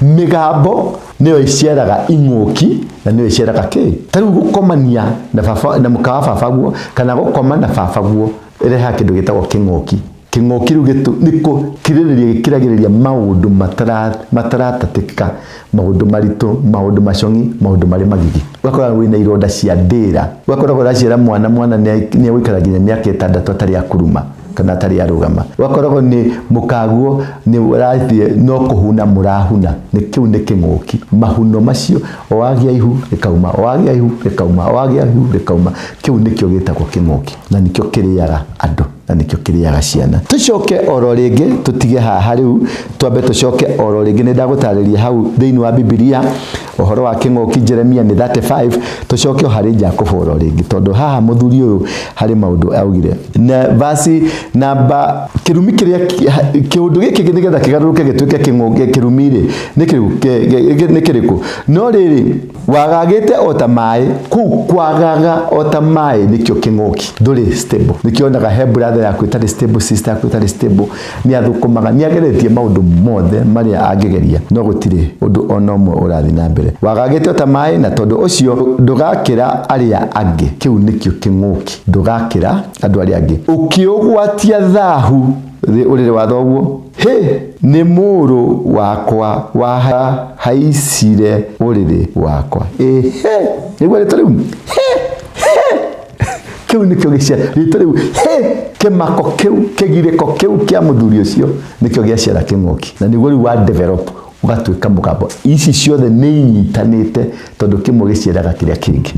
Mĩgambo nĩyo ĩciaraga ing'ũki na nĩyo ĩciaraga kĩ. Ta rĩu gũkomania na baba na mũka wa baba guo, kana gũkoma na baba guo, ĩrehaga kĩndũ gĩtagwo kĩng'ũki. Kĩng'ũki rĩu nĩ kũkirĩrĩria, gĩkiragĩrĩria maũndũ mataratatĩka, maũndũ maritũ, maũndũ macong'i, maũndũ marĩ magigi. Ũgakora wĩna ironda cia ndĩra, ũgakora ũraciara mwana, mwana nĩ egũikara nginya mĩaka 6 atarĩ akuruma kana atarĩ arũgama. Ũgakoragwo nĩ mũkaguo nĩ ũrathiĩ no kũhuna mũrahuna, nĩ kĩu nĩ kĩng'ũki. Mahuno macio, o wagĩa ihu rĩkauma, o wagĩa ihu rĩkauma, o wagĩa ihu rĩkauma, kĩu nĩkĩo gĩtagwo kĩng'ũki, na nĩkĩo kĩrĩaga andũ, na nĩkĩo kĩrĩaga ciana. Tũcoke oro rĩngĩ, tũtige haha rĩu, twambe tũcoke oro rĩngĩ. Nĩ ndagũtarĩria hau thĩinĩ wa Bibilia ũhoro wa kĩng'ũki, Jeremia nĩ 35. Tũcoke o harĩ Jakubu oro rĩngĩ, tondũ haha mũthuri ũyũ harĩ maũndũ augire na vasi namba kĩrumi kĩrĩa kĩũndũ gĩkĩ nĩgetha kĩgarũrũke gĩtuĩke kĩng'ũki kĩrumi-rĩ, nĩ kĩrĩkũ? No rĩrĩ, wagagĩte o ta maĩ, kũu kwagaga o ta maĩ nĩkĩo kĩng'ũki. Ndũrĩ stable, nĩkĩo onaga he brother yaku ĩtarĩ stable, sister yaku ĩtarĩ stable, nĩ athũkũmaga, nĩ ageretie maũndũ mothe marĩa angĩgeria, no gũtirĩ ũndũ ona ũmwe ũrathiĩ na mbere. Wagagĩte o ta maĩ, na tondũ ũcio ndũgakĩra arĩa angĩ. Kĩu nĩkĩo kĩng'ũki, ndũgakĩra andũ arĩa angĩ. Ũkĩũgwatia thahu ũrĩrĩ wa thoguo, hĩ, nĩ mũrũ wakwa wahaicire ũrĩrĩ wakwa. Ĩhĩ, nĩguo rĩtwa rĩu hĩ, hĩ, kĩu nĩkĩo gĩciara rĩtwa rĩu hĩ, kĩmako kĩu, kĩgirĩko kĩu kĩa mũthuri ũcio nĩkĩo gĩaciara kĩng'ũki, na nĩguo rĩu wa develop ũgatuĩka mũgambo. Ici ciothe nĩ inyitanĩte, tondũ kĩmwe gĩciaraga kĩrĩa kĩngĩ.